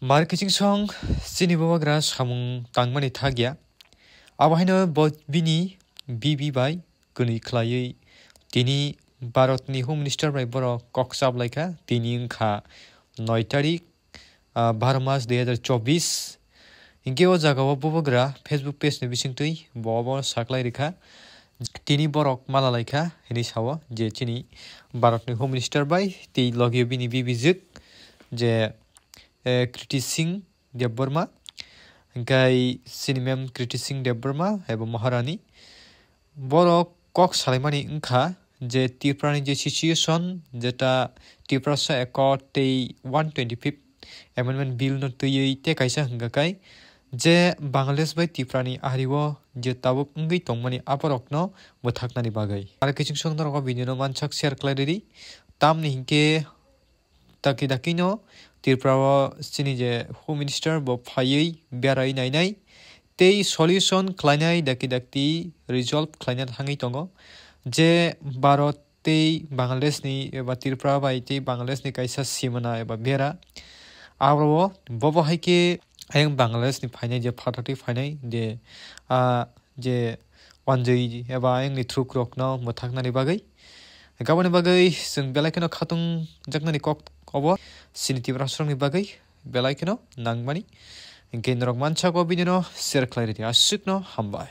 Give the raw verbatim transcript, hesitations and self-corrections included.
Mar kiching song chini bubagra samung tangmani thagya. Abo haino bo bini bibi bai kwnwi khlaiwi tini Bharatni Home Minister bai borok kok chaplaikha. Tini wngkha noi tarik, ah, baro mas dui hazar chobbish. Hinkhe o jagao bubagra Facebook page ni bisingtwi bo obo saklai rikha. Tini borok malalaikha hinwi sao je chini Bharatni Home Minister bai tei logio bini bibijwk je, eh, Kriti Singh Debbarma, hinkhe chini ma'am Kriti Singh Debbarma ebo Maharani. Borok kok salaimani wngkha je Tripurani je situation, jeta Tiprasa Accord tei one twenty-fifth Amendment Bill no twiwi tei kaisa hwnkha kai je Bangladesh bai Tripurani ario je tabuk wngwi tongmani aborokno bwthaknani bagwi. Aro kiching song norok o video no mansak share khlai ridi. Tamni hinkhe Daki daki no Tripura o chini je Home Minister bo phaiwi berai nainai tei solution khlainai daki daki resolve khlaina thangwi tongo je Bharat tei Bangladesh ni eba Tripura bai tei Bangladesh ni kaisa simana eba bera. Abo bo bo hai khe ayang Bangladesh ni phainai je phatartwi phainai je, ah, je wanjwi eba ayangni thrukrokno mwthaknani bagwi. Gaboni bagwi chwng belai kheno khatung jaknani kok obo chini Tiprasarokni bagwi belai kheno nangmani. Hinkhe norok mansak o video no share khlai ridi. Aswkno hambai.